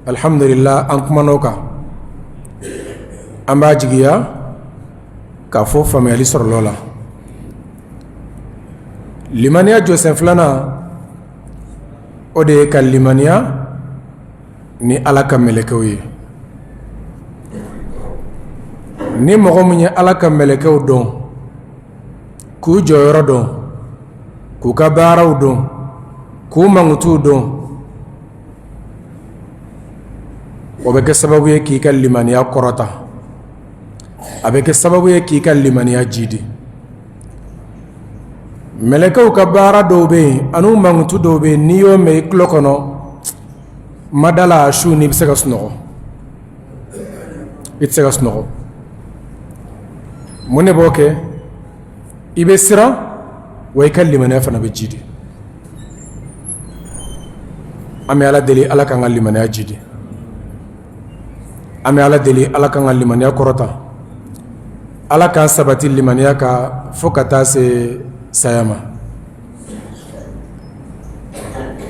Alhamdulillah, an kumana o kan. An b'a jigiya k'a fɔ faamuyali sɔrɔla o la. Limaniya jɔsen filanan, o de ye ka limaniya ni Ala ka mɛlɛkɛw ye. Ni mɔgɔ min ye Ala ka mɛlɛkɛw dɔn, k'u jɔyɔrɔ dɔn, k'u ka baaraw dɔn, k'u mankutuw dɔn, o bɛ kɛ sababu ye k'i ka limaniya kɔrɔta, a bɛ kɛ sababu ye k'i ka limaniya jidi. Mɛlɛkɛw ka baara dɔw bɛ yen an'u mankutu dɔw bɛ yen, n'i y'o mɛn i tulo kɔnɔ, ma da la a su n'i bɛ se ka sunɔgɔ, i tɛ se ka sunɔgɔ. Mun de b'o kɛ? I bɛ siran, wa i ka limaniya fana bɛ jidi. An bɛ Ala deli, Ala k'an ka limaniya jidi. An bɛ Ala deli, Ala k'an ka limaniya kɔrɔta, Ala k'an sabati limaniya kan fo ka taa se saya ma.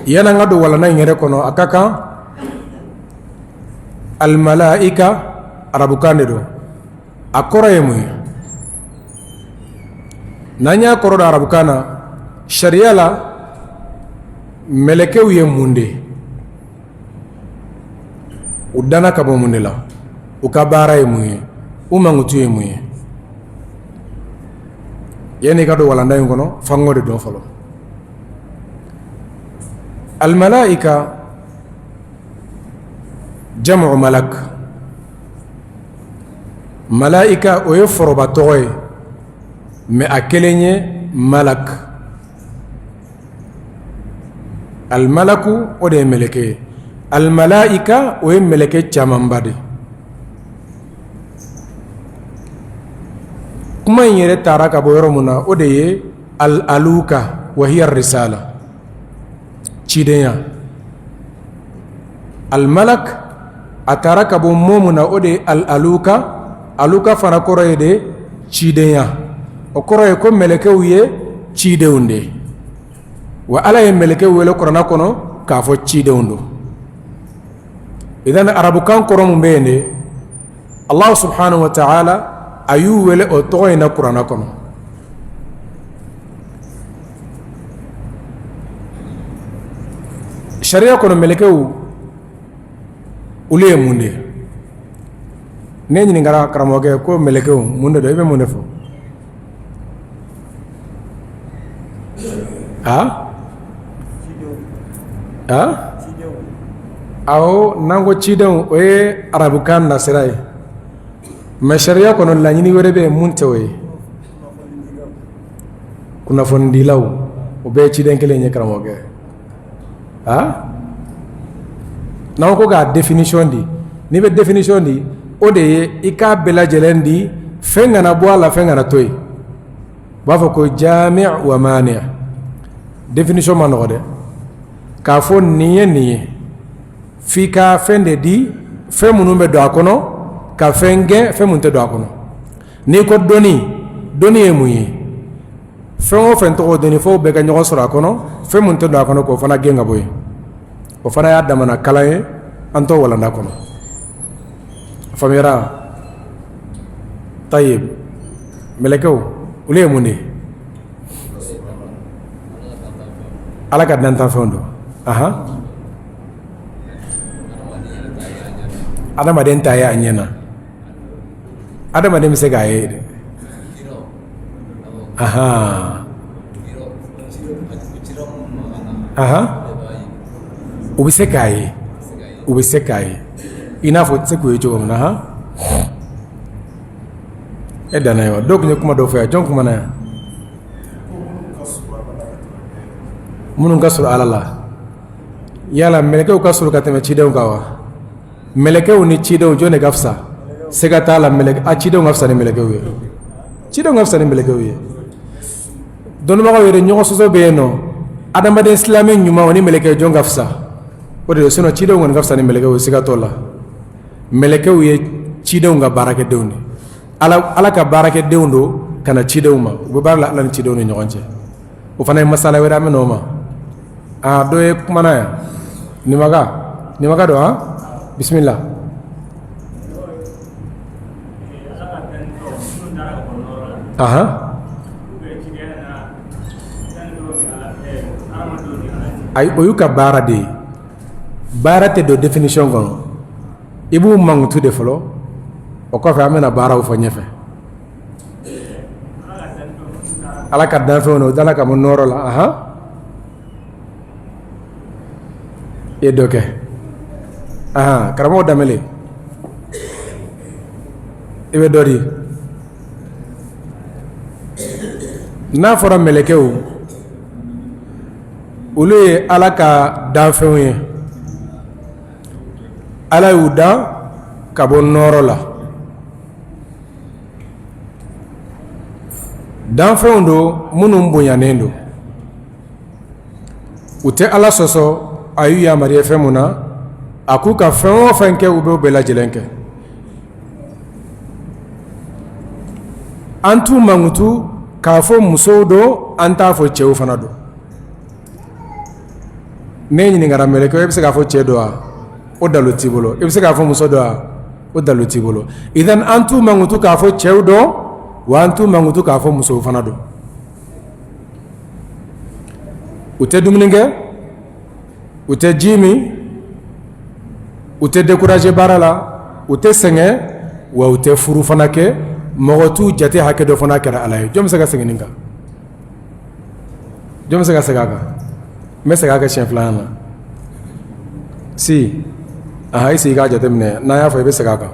Yanni an ka don walanda in yɛrɛ kɔnɔ, a ka kan almalaika, arabukan de don, a kɔrɔ ye mun ye? N'an y'a kɔrɔ dɔn arabukan na, sariya la mɛlɛkɛw ye mun de ye? U danna ka bɔ mun de la? U ka baara ye mun ye? U mankutu ye mun ye? Yanni i ka don walanda in kɔnɔ, f'an k'o de dɔn fɔlɔ. Almalaika jamu malak, malaika o ye foroba tɔgɔ ye, mais a kelen ye malak. Almalaku, o de ye mɛlɛkɛ ye. Almalaika, o ye mɛlɛkɛ camanba de. Kuma in yɛrɛ taara ka bɔ yɔrɔ min na, o de ye al aluka wa hiya risala, cidenya. Almalak, a taara ka bɔ mot mun na, o de ye al aluka. Aluka fana kɔrɔ ye de cidenya. O kɔrɔ ye ko mɛlɛkɛw ye cidenw de ye. Wa Ala ye mɛlɛkɛw wele kuranɛ kɔnɔ k'a fɔ cidenw don. Idan arabukan kɔrɔ mun bɛ yen de, Allah subhanahu wa ta'ala a y'u wele o tɔgɔ in na kuranɛ kɔnɔ. Sariya kɔnɔ, mɛlɛkɛw olu ye mun de ye? Ne ɲininkara karamɔgɔkɛ ko mɛlɛkɛw mun de don, i bɛ mun de fɔ? A a awɔ, n'an ko cidenw, o ye arabukan nasira ye, mais sariya kɔnɔ laɲini wɛrɛ bɛ yen mun tɛ o ye. Kunnafonidilaw, o bɛɛ ye ciden kelen ye, karamɔgɔkɛ. A n'an ko k'a définition di, n'i bɛ définition di, o de ye i k'a bɛɛ lajɛlen di, fɛn kana bɔ a la, fɛn kana to yen. U b'a fɔ ko jami wa mani. Définition ma nɔgɔ dɛ, k'a fɔ nin ye nin ye, f'i ka fɛn de di, fɛn minnu bɛ don a kɔnɔ, ka fɛn gɛn, fɛn minnu tɛ don a kɔnɔ. N'i ko dɔnni, dɔnni ye mun ye? Fɛn o fɛn tɔgɔ dɔnni, f'o bɛɛ ka ɲɔgɔn sɔrɔ a kɔnɔ. Fɛn min tɛ don a kɔnɔ, k'o fana gɛn ka bɔ yen, o fana y'a damana kalan ye. An t'o walanda kɔnɔ. A faamuyara? Tayib, mɛlɛkɛw olu ye mun de ye? Ala ka dantanfɛnw don. Ahan, adamaden t'a ye a ɲɛ na, adamaden bɛ se k'a ye dɛ. Ahan ahan, u bɛ se k'a ye, u bɛ se k'a ye i n'a fɔ u tɛ se k'u ye cogo min na. Han, e danna ye wa? Dɔw tun ye kuma dɔ fɔ yan. Jɔn kumana yan? Minnu ka surun Ala la. Yala mɛlɛkɛw ka surun ka tɛmɛ cidenw kan wa? Mɛlɛkɛw ni cidenw, jɔn de ka fisa? Siga t'a la, mɛlɛkɛ a cidenw ka fisa ni mɛlɛkɛw ye. Cidenw ka fisa ni mɛlɛkɛw ye. Dɔnnibagaw yɛrɛ ɲɔgɔn sɔsɔ bɛ yen nɔ, adamaden silamɛ ɲuman, o ni mɛlɛkɛ jɔn ka fisa? O de ye. Sinon cidenw kɔni ka fisa ni mɛlɛkɛw ye, siga t'o la. Mɛlɛkɛw ye cidenw ka baarakɛdenw de, Ala ka baarakɛdenw don ka na cidenw ma. U bɛ baara la Ala ni cidenw ni ɲɔgɔn cɛ. O fana ye masala wɛrɛ, an bɛ n'o ma. Aa, dɔ ye kumana yan, nimaga, nimaga don. Han, Bisimila. Ahan, ayi, o y'u ka baara de ye. Baara tɛ don définition kɔnɔ. I b'u mankutu de fɔlɔ, o kɔfɛ an bɛna baaraw fɔ ɲɛfɛ. Ala ka danfɛnw na, u dala ka bɔ nɔɔrɔ la. Ahan, i ye dɔ kɛ. Ahan, karamɔgɔ Danbele, i bɛ dɔ di. N'a fɔra mɛlɛkɛw, olu ye Ala ka danfɛnw ye. Ala y'u dan ka bɔ nɔɔrɔ la. Danfɛnw don minnu bonyanen don, u tɛ Ala sɔsɔ. A y'u yamaruya fɛn mun na, a k'u ka fɛn o fɛn kɛ, u b'o bɛɛ lajɛlen kɛ. An t'u mankutu k'a fɔ musow don, an t'a fɔ cɛw fana don. N'e ɲininkara mɛlɛkɛ, e bɛ se k'a fɔ cɛ don wa? O dalu t'i bolo. I bɛ se k'a fɔ muso don wa? O dalu t'i bolo. Idan, an t'u mankutu k'a fɔ cɛw don wa, an t'u mankutu k'a fɔ musow fana don. U tɛ dumuni kɛ, u tɛ ji min, u tɛ décourager baara la, u tɛ sɛgɛn, wa u tɛ furu fana kɛ. Mɔgɔ t'u jate hakɛ dɔn fo n'a kɛra Ala ye. Jɔn bɛ se ka segin nin kan? Jɔn bɛ se ka segin a kan? N bɛ segin a kan siɲɛ filanan na. Si, aha, i sigi k'a jateminɛ. N'an y'a fɔ, i bɛ segin a kan.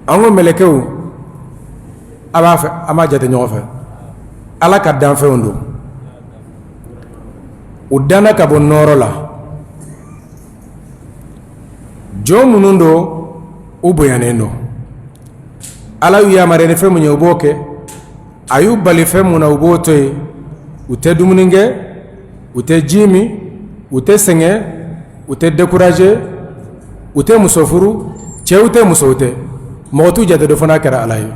An ko mɛlɛkɛw, a b'a fɛ an b'a jate ɲɔgɔn fɛ. Ala ka danfɛnw don, u danna ka bɔ nɔɔrɔ la. Jɔn minnu don, u bonyanen don. Ala y'u yamaruya ni fɛn mun ye, u b'o kɛ. A y'u bali fɛn mun na, u b'o to yen. U tɛ dumuni kɛ, u tɛ ji min, u tɛ sɛgɛn, u tɛ décourager, u tɛ muso furu, cɛw tɛ, musow tɛ. Mɔgɔ t'u jate dɔn fo n'a kɛra Ala ye.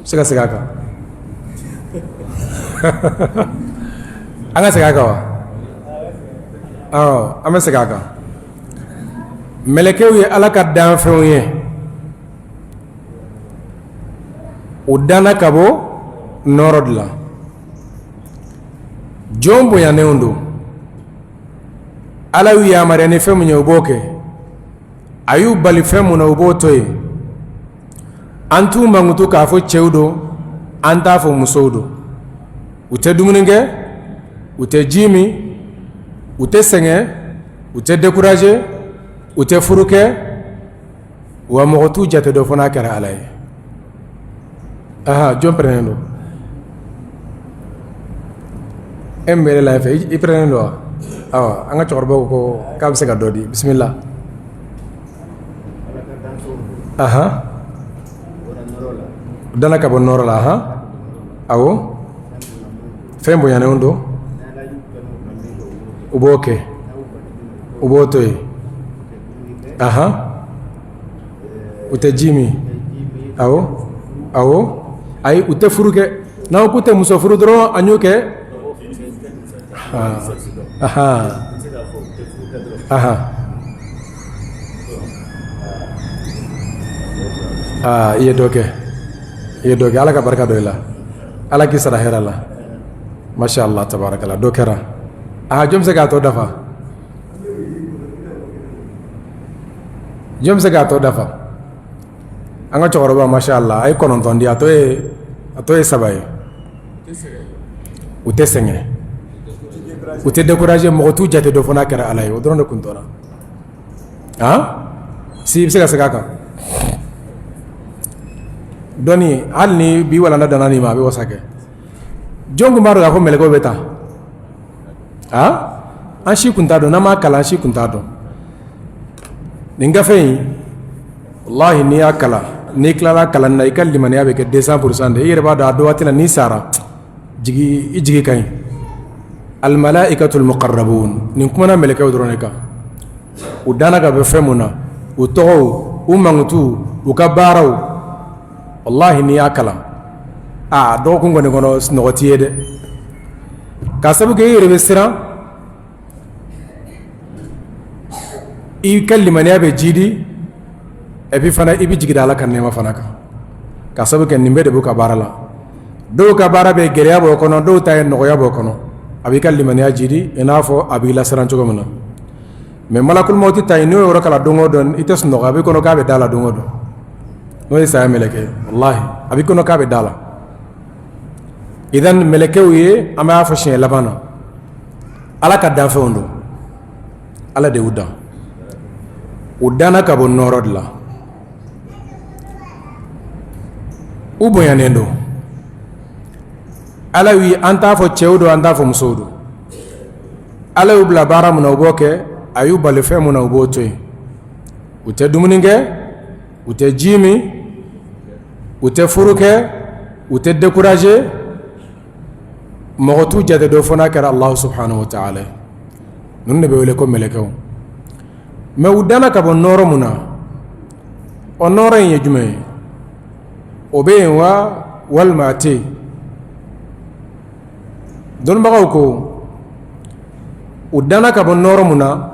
Se ka segin a kan? An ka segin a kan wa? An bɛ segin a kan. Mɛlɛkɛw ye Ala ka danfɛnw ye, u danna ka bɔ nɔɔrɔ de la. Jɔn bonyanenw don. Ala y'u yamaruya ni fɛn mun ye, u b'o kɛ. A y'u bali fɛn mun na, u b'o to yen. An t'u mankutu k'a fɔ cɛw don, an t'a fɔ musow don. U tɛ dumuni kɛ, u tɛ ji min, u tɛ sɛgɛn, u tɛ décourager, u tɛ furu kɛ, wa mɔgɔ t'u jate dɔn fo n'a kɛra Ala ye. Aha, jɔn pɛrɛnnen don? E min bɛ la fɛ, i pɛrɛnnen don wa? Awa, an ka cɛkɔrɔbaw ko k'a bɛ se ka dɔ di. Bisimila. Aha, danna ka bɔ nɔɔrɔ la. Aha, awɔ, fɛn bonyanenw don, u b'o kɛ, u b'o to yen. Aha, u tɛ ji min. Awɔ, awɔ. Ayi, u tɛ furu kɛ. N'aw k'u tɛ muso furu dɔrɔn, an y'o kɛ. Aha, aha, aa, i ye dɔ kɛ, i ye dɔ kɛ. Ala ka barika don i la, Ala k'i sara hɛrɛ la. Masha Allah, tabarakallah, dɔ kɛra. Aha, jɔn bɛ se k'a tɔ dafa? Jɔn bɛ se k'a tɔ dafa? An ka cɛkɔrɔba, masha Allah, a ye 9 di. A tɔ ye 3 ye. U tɛ sɛgɛn, u tɛ décourager, mɔgɔ t'u jate dɔn fo n'a kɛra Ala ye. O dɔrɔn de tun tora. Ah, si, i bɛ se ka segin a kan dɔɔni. Hali ni bi walanda danna nin ma, a bɛ wasa kɛ. Jɔn tun b'a dɔn k'a fɔ mɛlɛkɛw bɛ taa? Ah, an si tun t'a dɔn. N'an m'a kalan, an si tun t'a dɔn. Nin gafe in, walahi, n'i y'a kalan, n'i tilala kalan na, i ka limaniya bɛ kɛ 200% de. I yɛrɛ b'a dɔn a dɔ waati la, n'i sara, jigi i jigi ka ɲi. Almalaikatul muqarrabun, nin kumana mɛlɛkɛw dɔrɔn de kan. U danna ka bɔ fɛn mun na, u tɔgɔw, u mankutu, u ka baaraw. Walahi, n'i y'a kalan, aa, dɔgɔkun kɔni kɔnɔ, sunɔgɔ t'i ye dɛ, k'a sabu kɛ i yɛrɛ bɛ siran. I ka limaniya bɛ jidi, et puis fana i bɛ jigi da Ala ka nɛɛma fana kan, ka sabu kɛ nin bɛɛ de b'u ka baara la. Dɔw ka baara bɛ gɛlɛya b'o kɔnɔ, dɔw ta ye nɔgɔya b'o kɔnɔ. A b'i ka limaniya jidi i n'a fɔ a b'i lasiran cogo min na. Mais malakul mawti ta in, n'o yɔrɔ kalan don o don, i tɛ sunɔgɔ, a b'i kɔnɔ k'a bɛ da la don o don. N'o ye saya mɛlɛkɛ ye, walahi, a b'i kɔnɔ k'a bɛ da la. Idan mɛlɛkɛw ye, an b'a fɔ siɲɛ laban na, Ala ka danfɛnw don, Ala de y'u dan. U danna ka bɔ nɔɔrɔ de la, u bonyanen don. Ala y'u, an t'a fɔ cɛw don, an t'a fɔ musow don. Ala y'u bila baara min na, u b'o kɛ. A y'u bali fɛn min na, u b'o to yen. U tɛ dumuni kɛ, u tɛ ji min, u tɛ furu kɛ, u tɛ décourager. Mɔgɔ t'u jate dɔn fo n'a kɛra Alahu subahanahu wa taala ye. Ninnu de bɛ wele ko mɛlɛkɛw. Mais u danna ka bɔ nɔɔrɔ mun na, o nɔɔrɔ in ye jumɛn ye? O bɛ yen wa, walima a tɛ yen? Dɔnnibagaw ko u danna ka bɔ nɔɔrɔ mun na,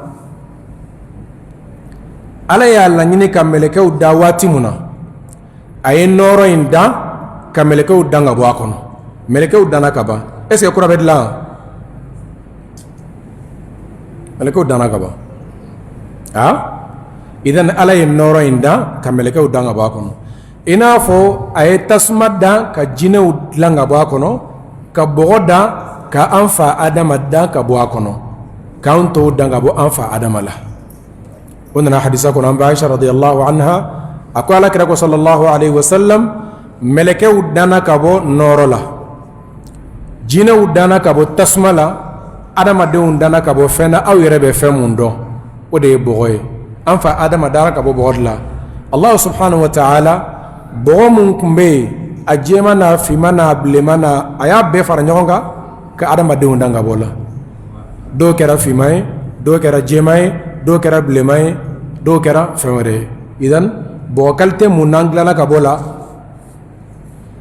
Ala y'a laɲini ka mɛlɛkɛw da waati mun na, a ye nɔɔrɔ in dan ka mɛlɛkɛw dan ka bɔ a kɔnɔ. Mɛlɛkɛw danna ka ban, est ce que kura bɛ dilan? Mɛlɛkɛw danna ka ban. Aa, idan Ala ye nɔɔrɔ in dan ka mɛlɛkɛw dan ka bɔ a kɔnɔ, i n'a fɔ a ye tasuma dan ka jinɛw dilan ka bɔ a kɔnɔ, ka bɔgɔ dan ka an fa Adama dan ka bɔ a kɔnɔ, k'an tɔw dan ka bɔ an fa Adama la. O nana hadisa kɔnɔ, an ba Aisha radiyallahu anha, a ko Ala kira ko sallallahu alaihi wasallam, mɛlɛkɛw danna ka bɔ nɔɔrɔ la, jinɛw danna ka bɔ tasuma la, adamadenw danna ka bɔ fɛn na aw yɛrɛ bɛ fɛn mun dɔn, o de ye bɔgɔ ye. An fa Adama danna ka bɔ bɔgɔ de la. Allah subhanahu wa ta'ala, bɔgɔ mun tun bɛ yen, a jɛman n'a finman n'a bilenman n'a, a y'a bɛɛ fara ɲɔgɔn kan ka adamadenw dan ka bɔ la. Dɔw kɛra finman ye, dɔw kɛra jɛman ye, dɔw kɛra bilenman ye, dɔw kɛra fɛn wɛrɛ ye. Idan bɔgɔ qualité mun n'an dilanna ka bɔ la,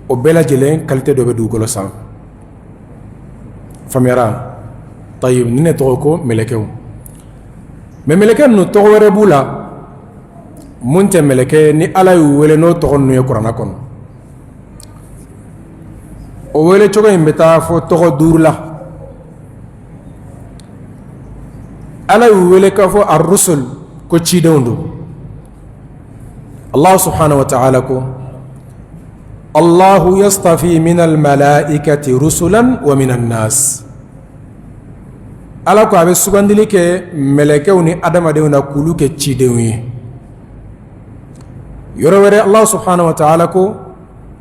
o bɛɛ lajɛlen qualité dɔ bɛ dugukolo sanfɛ. Faamuyara? Tayib. Nin de tɔgɔ ko mɛlɛkɛw. Mais mɛlɛkɛ ninnu, tɔgɔ wɛrɛ b'u la mun tɛ mɛlɛkɛ ni Ala y'u wele n'o tɔgɔ ninnu ye kuranɛ kɔnɔ. O wele cogo in bɛ taa fɔ tɔgɔ duuru la. Ala y'u wele k'a fɔ ar-rusul, ko cidenw don. Allah subhanahu wa ta'ala ko Allahu yastafi min al-malaikati rusulan wa min an-nas. Ala ko a bɛ sugandili kɛ mɛlɛkɛw ni adamadenw na k'olu kɛ cidenw ye. Yɔrɔ wɛrɛ, Allah subhanahu wa ta'ala ko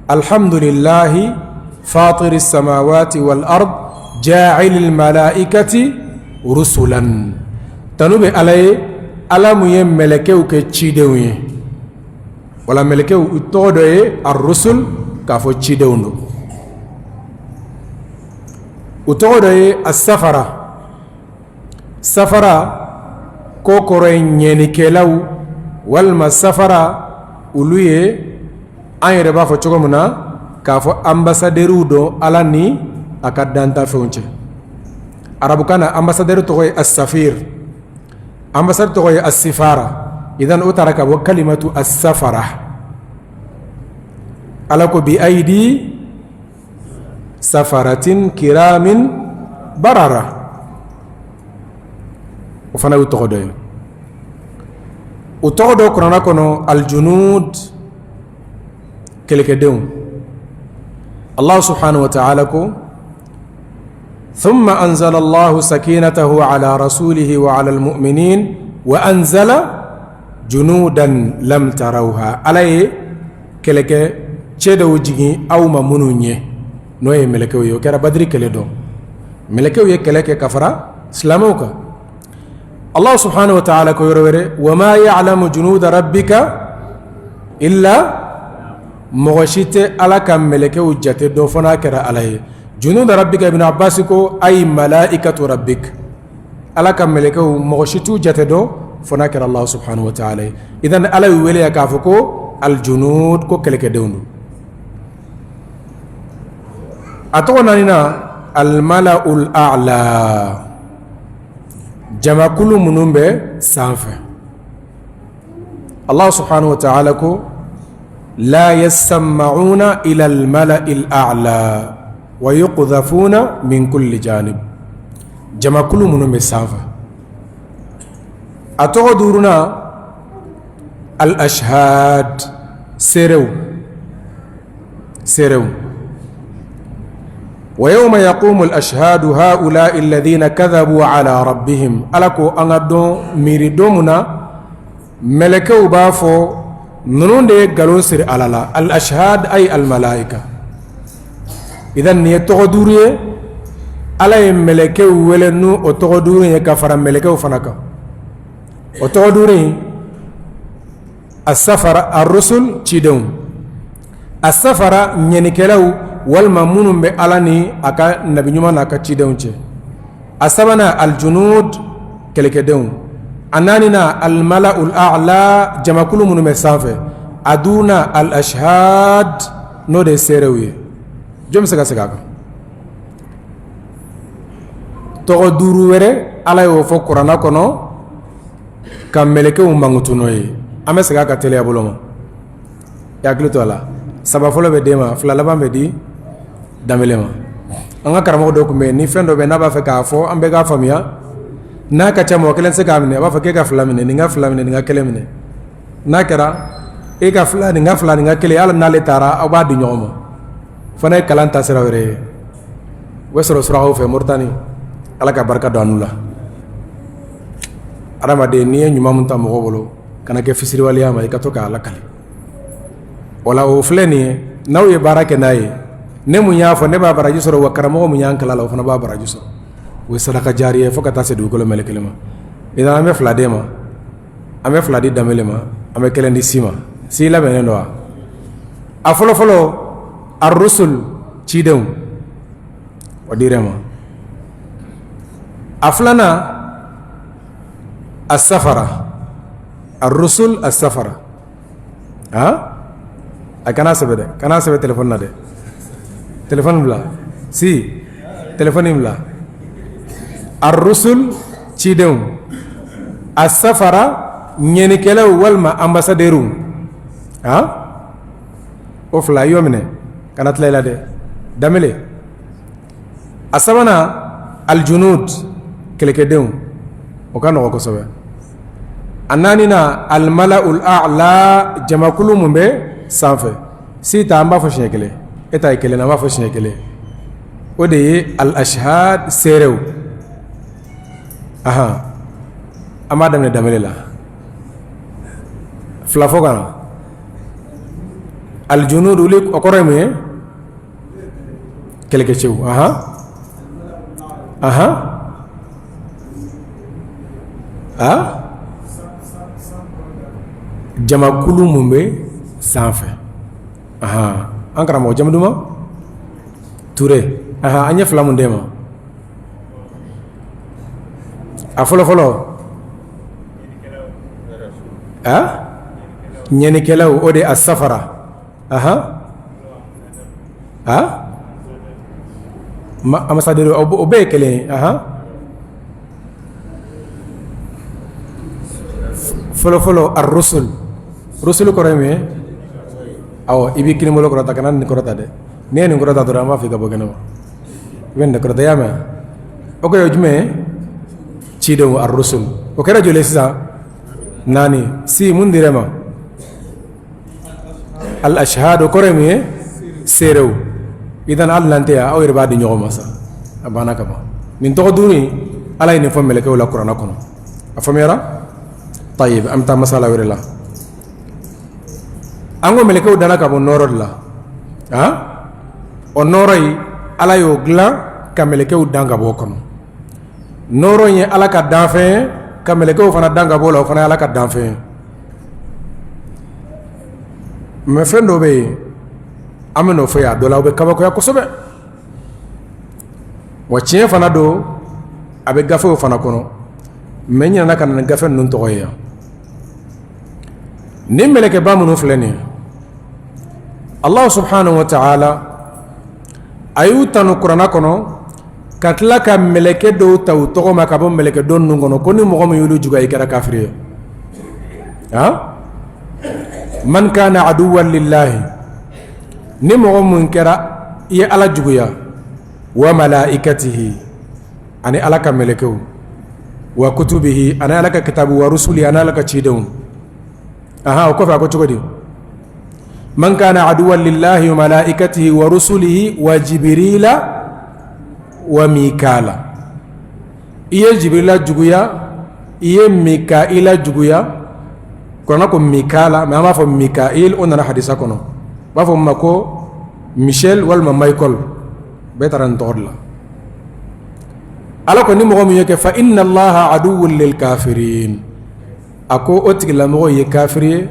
alhamdulillahi fatiri samawati wal ard ja'ilil malaikati rusulan. Tanu bɛ Ala ye, Ala mun ye mɛlɛkɛw kɛ cidenw ye. Wala mɛlɛkɛw, u tɔgɔ dɔ ye ar-rusul, k'a fɔ cidenw don. U tɔgɔ dɔ ye as-safara. Safara ko kɔrɔ ye ɲɛnikɛlaw, walima safara, olu ye an yɛrɛ b'a fɔ cogo min na k'a fɔ ambassadeurs don Ala ni a ka dantafɛnw cɛ. Arabukan na, ambassadeur tɔgɔ ye as-safir, ambassadeur tɔgɔ ye as-sifara. Idan o taara ka bɔ kalimatu as-safara. Ala ko bi ayidi safaratin kiramin barara, o fana y'u tɔgɔ dɔ ye. U tɔgɔ dɔ kuranɛ kɔnɔ aljunud, kɛlɛkɛdenw. Allah subhanahu wa ta'ala ko thumma anzala Allahu sakinatahu ala rasulihi wa ala almu'minin wa anzala junudan lam tarawha. Ala ye kɛlɛkɛ cɛ dɔw jigin aw ma minnu ɲɛ, n'o ye mɛlɛkɛw ye. O kɛra Badiri kɛlɛ don, mɛlɛkɛw ye kɛlɛ kɛ ka fara silamɛw kan. Allah subhanahu wa ta'ala ko yɔrɔ wɛrɛ wa ma ya'lamu junuda rabbika illa, mɔgɔ si tɛ Ala ka mɛlɛkɛw jate dɔn fo n'a kɛra Ala ye. Junuda rabbika, Ibn Abbas ko ay malaikatu rabbik, Ala ka mɛlɛkɛw mɔgɔ si t'u jate dɔn fo n'a kɛra Allah subhanahu wa ta'ala ye. Idan Ala y'u wele yan k'a fɔ ko aljunud, ko kɛlɛkɛdenw don. A tɔgɔ naaninan almala'ul a'la, jamakulu minnu bɛ sanfɛ. Allah subhanahu wa ta'ala ko la yasma'una ila al-mala'i al-a'la wa yuqdhafuna min kulli janib. Jamakulu minnu bɛ sanfɛ, a tɔgɔ duurunan al-ashhad, seerew, seerew. Wa yawma yaqumu al-ashhadu ha'ula'i alladhina kadhabu ala rabbihim. Ala ko an ka don miiri don mun na mɛlɛkɛw b'a fɔ ninnu de ye nkalon siri Ala la. Al-ashhad ay al-malaika. Idan nin ye tɔgɔ duuru ye, Ala ye mɛlɛkɛw wele n'o o tɔgɔ duuru ye ka fara mɛlɛkɛw fana kan. O tɔgɔ duuru in, asafara, ar-rusul, cidenw, asafara, ɲɛnikɛlaw walima minnu bɛ Ala ni a ka nabi ɲuman n'a ka cidenw cɛ. A sabanan, aljunud, kɛlɛkɛdenw. A naaninan, almala'ul a'la, jamakulu minnu bɛ sanfɛ. A duurunan, al ashhad, n'o de ye seerew ye. Jɔn bɛ se ka segin a kan? Tɔgɔ duuru wɛrɛ, Ala y'o fɔ kuranna kɔnɔ ka mɛlɛkɛw mankutu n'o ye. An bɛ segin a kan teliya bolo ma, i hakili to a la. Saba fɔlɔ bɛ d'e ma, fila laban bɛ di Danbele ma. An ka karamɔgɔ dɔ tun bɛ yen, ni fɛn dɔ bɛ n'a b'a fɛ k'a fɔ an bɛɛ k'a faamuya, n'a ka ca mɔgɔ kelen se k'a minɛ, a b'a fɔ k'e ka fila minɛ, nin ka fila minɛ, nin ka kelen minɛ. N'a kɛra e ka fila, nin ka fila, nin ka kelen, hali n'ale taara, aw b'a di ɲɔgɔn ma. Fana ye kalan taasira wɛrɛ ye, o bɛ sɔrɔ surakaw fɛ Moritani. Ala ka barika don an la. Adamaden, n'i ye ɲuman min ta mɔgɔ bolo, kana kɛ fisiriwaleya ma, i ka to k'a lakali. O la, o filɛ nin ye, n'aw ye baara kɛ n'a ye, ne mun y'a fɔ, ne b'a baraji sɔrɔ, wa karamɔgɔ mun y'an kalan la, o fana b'a baraji sɔrɔ. O ye saraka jariya ye fo ka taa se dugukolo mɛlɛkelen ma. Idan an bɛ fila d'e ma, an bɛ fila di Danbele ma, an bɛ kelen di Si ma. Si labɛnnen don wa? A fɔlɔ fɔlɔ, ar-rusul, cidenw, o dir'e ma. A filanan, asafara, ar-rusul, asafara. A kana sɛbɛn dɛ, kana sɛbɛn telefɔni na dɛ, telefɔni bila. Si telefɔni bila. Ar-rusul, cidenw, asafara, ɲɛnikɛlaw walima ambassadeurs. O fila i y'o minɛ, kana tila i la dɛ, Danbele. A sabanan, aljunud, kɛlɛkɛdenw, o ka nɔgɔ kosɛbɛ. A naaninan, almala'ul a'la, jamakulu mun bɛ sanfɛ. Si ta, an b'a fɔ siɲɛ kelen, e ta ye kelen, an b'a fɔ siɲɛ kelen, o de ye al ashhad, seerew. Ahan, an b'a daminɛ Danbele la. Fila fɔ ka na. Aljunud, o kɔrɔ ye mun ye? Kɛlɛkɛcɛw. Ahan, ahan, a jamakulu mun bɛ sanfɛ. Ahan, an karamɔgɔ jamu duman Ture. Ahan, an ye fila mun d'e ma? A fɔlɔ fɔlɔ, a ɲɛnikɛlaw, o de asafara. Ahan, a ambassadeur, o bɛɛ ye kelen ye. Ahan, fɔlɔ fɔlɔ, ar-rusul. Rusul kɔrɔ ye mun ye? Awɔ, i b'i kini bolo kɔrɔta, kana nin kɔrɔta dɛ. N'i ye nin kɔrɔta dɔrɔn, an b'a fɔ i ka bɔ kɛnɛ ma. I bɛ nin kɔrɔta, i y'a mɛn? O kɔrɔ ye jumɛn ye? Cidenw, ar-rusul. O kɛra joli ye sisan? Naani. Si, mun dir'e ma? Al ashhad, o kɔrɔ ye mun ye? Seerew. Idan hali n'an tɛ yan, aw yɛrɛ b'a di ɲɔgɔn ma sa, a banna ka ban. Nin tɔgɔ duuru in, Ala ye nin fɔ mɛlɛkɛw la kuranɛ kɔnɔ. A faamuyara? Tayib, an bɛ taa masala wɛrɛ la. An ko mɛlɛkɛw danna ka bɔ nɔɔrɔ de la. O nɔɔrɔ in, Ala y'o dilan ka mɛlɛkɛw dan ka bɔ o kɔnɔ. Nɔɔrɔ in ye Ala ka danfɛn ye, ka mɛlɛkɛw fana dan ka bɔ o la, o fana ye Ala ka danfɛn ye. Mais fɛn dɔ bɛ yen, an bɛ n'o fɔ yan, a dɔ la aw bɛ kabakoya kosɛbɛ, wa tiɲɛ fana don, a bɛ gafew fana kɔnɔ. Mais n ɲinɛna ka na ni gafe ninnu tɔgɔ ye yan. Nin mɛlɛkɛba minnu filɛ nin ye, Allah subhanahu wa ta'ala a y'u tanu kuranna kɔnɔ, ka tila ka mɛlɛkɛ dɔw ta u tɔgɔ ma ka bɔ mɛlɛkɛ dɔ ninnu kɔnɔ, ko ni mɔgɔ min y'olu juguya, i kɛra kafiri ye. Man kana aduwan lillahi, ni mɔgɔ mun kɛra i ye Ala juguya, wa malaikatihi, ani Ala ka mɛlɛkɛw, wa kutubihi, ani Ala ka kitabu, wa rusuli, ani Ala ka cidenw. Aha, o kɔfɛ a ko cogo di? Man kana aduwan lillahi wa malaikatihi wa rusulihi wa jibirila wa mikala. I ye jibirila juguya, i ye mikaila juguya. Kuranɛ ko mikala, mais an b'a fɔ mikail, o nana hadisa kɔnɔ. U b'a fɔ ma ko Michel walima Michael, bɛɛ taara nin tɔgɔ de la. Ala ko ni mɔgɔ min ye kɛ, fa inna allaha aduwwun lil kafirin, a ko o tigilamɔgɔ ye kafiri ye,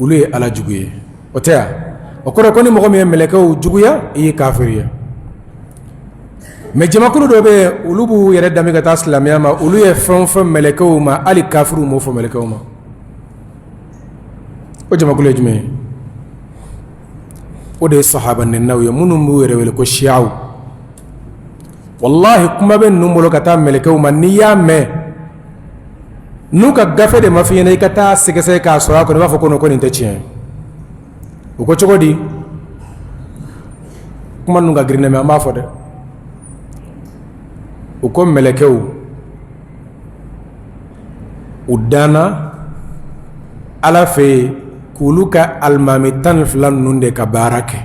olu ye Ala jugu ye. O tɛ yan? O kɔrɔ ko ni mɔgɔ min ye mɛlɛkɛw juguya, i ye kafiri ye. Mais jamakulu dɔ bɛ yen, olu b'u yɛrɛ dami ka taa silamɛya ma. Olu ye fɛn fɔ mɛlɛkɛw ma, hali kafiriw m'o fɔ mɛlɛkɛw ma. O jamakulu ye jumɛn ye? O de ye sahaba nɛninaw ye, minnu b'u yɛrɛ wele ko siyaw. Walahi, kuma bɛ ninnu bolo ka taa mɛlɛkɛw ma. N'i y'a mɛn n'u ka gafe de ma f'i ɲɛna i ka taa sɛgɛsɛgɛ k'a sɔrɔ a kɔnɔ, i b'a fɔ ko non, ko nin tɛ tiɲɛ ye. U ko cogo di? Kuma ninnu ka girin dɛ, mais an b'a fɔ dɛ. U ko mɛlɛkɛw u danna Ala fɛ yen k'olu ka alimami 12 ninnu de ka baara kɛ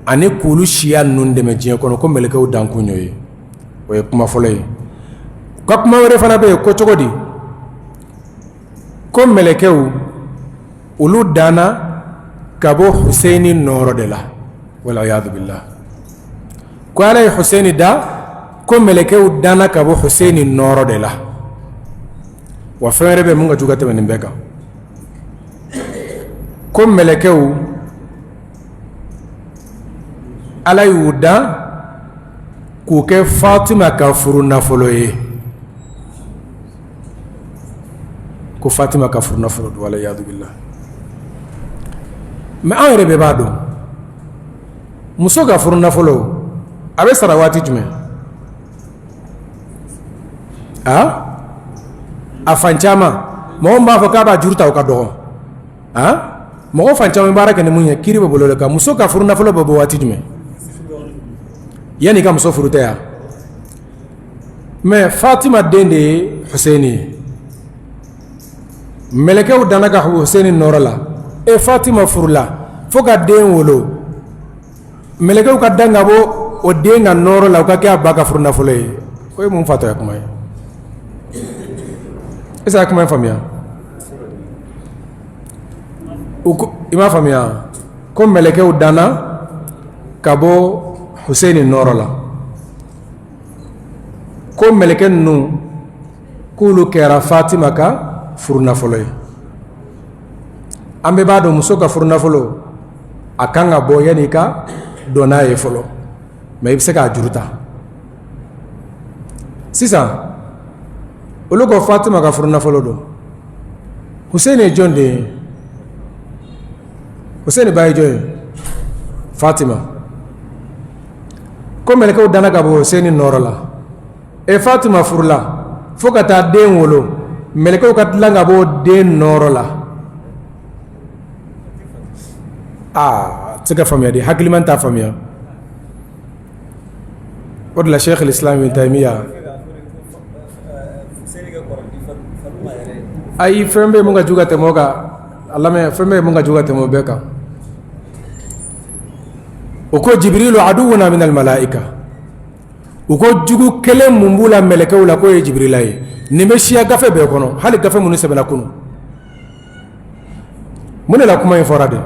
ani k'olu siya ninnu dɛmɛ diɲɛ kɔnɔ, ko mɛlɛkɛw dankun y'o ye. O ye kuma fɔlɔ ye. U ka kuma wɛrɛ fana bɛ yen, ko cogo di? Ko mɛlɛkɛw olu danna ka bɔ Huseyini nɔɔrɔ de la, waliyadu billah. Ko Ala ye Huseyini da, ko mɛlɛkɛw danna ka bɔ Huseyini nɔɔrɔ de la. Wa fɛn wɛrɛ bɛ mun ka jugu ka tɛmɛ nin bɛɛ kan? Ko mɛlɛkɛw, Ala y'u dan k'u kɛ Fatima ka furu nafolo ye, ko Fatima ka furu nafolo don, waliyadu billah. Mais an yɛrɛ bɛɛ b'a dɔn, muso ka furu nafolo a bɛ sara waati jumɛn? A fan caman, mɔgɔ min b'a fɔ k'a b'a juru ta, o ka dɔgɔ. Mɔgɔ fan caman baara kɛ ni mun ye, kiri bɛ bolo de kan. Muso ka furu nafolo bɛ bɔ waati jumɛn? Yanni i ka muso furu tɛ yan? Mais Fatima den de ye Huseyini ye. Mɛlɛkɛw danna ka Huseyini nɔɔrɔ la. E Fatima furula fo ka den wolo, mɛlɛkɛw ka dan ka bɔ o den ka nɔɔrɔ la, o ka kɛ a ba ka furu nafolo ye. O ye mun fatɔya kuma ye? Est-ce que a kuma in faamuya? I m'a faamuya? Ko mɛlɛkɛw danna ka bɔ Huseyini nɔɔrɔ la, ko mɛlɛkɛ ninnu k'olu kɛra Fatima ka furu nafolo ye. An bɛɛ b'a dɔn, muso ka furu nafolo a kan ka bɔ yanni i ka don n'a ye fɔlɔ, mais i bɛ se k'a juru ta. Sisan olu ko Fatima ka furu nafolo don. Huseyini ye jɔn den ye? Huseyini ba ye jɔn ye? Fatima. Ko mɛlɛkɛw danna ka bɔ Huseyini nɔɔrɔ la. E Fatima furula fo ka taa den wolo, mɛlɛkɛw ka dilan ka bɔ den nɔɔrɔ la. Aa, tɛ se ka faamuya de, hakiliman t'a faamuya. O de la Sheikh al-Islam Ibn Taymiya, ayi, fɛn bɛ mun ka jugu ka tɛmɛ o kan? A lamɛn, fɛn bɛ mun ka jugu ka tɛmɛ o bɛɛ kan? O ko Jibirilu aduwuna min almalaika. U ko jugu kelen mun b'u la mɛlɛkɛw la, k'o ye Jibirila ye. Nin bɛ siya gafe bɛɛ kɔnɔ, hali gafe minnu sɛbɛnna kunun. Mun de la kuma in fɔra de?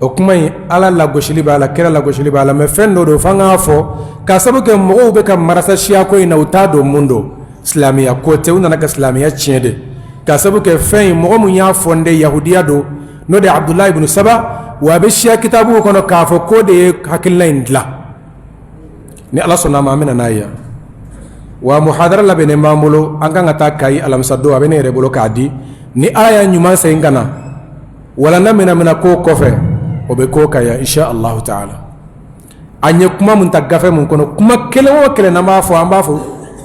O kuma in, Ala lagosili b'a la, kira lagosili b'a la. Mais fɛn dɔ don f'an k'a fɔ, k'a sababu kɛ mɔgɔw bɛ ka marasa siya ko in na, u t'a dɔn mun don. Silamɛya ko tɛ, u nana ka silamɛya tiɲɛ de, k'a sababu kɛ fɛn in, mɔgɔ mun y'a fɔ n de yahudiya don, n'o de ye Abudulayi ibn Saba. Wa a bɛ siya kitabuw kɔnɔ k'a fɔ k'o de ye hakilina in dilan. Ni Ala sɔnna a ma, an bɛna n'a ye yan. Wa muhadara labɛnnen b'an bolo, an kan ka taa Kayi alamisa don, a bɛ ne yɛrɛ bolo k'a di. Ni Ala y'a ɲuman segin ka na, walanda mina ko kɔfɛ, o bɛ k'o kan yan, insha Allahu taala. An ye kuma mun ta gafe mun kɔnɔ, kuma kelen o kelen n'an b'a fɔ, an b'a fɔ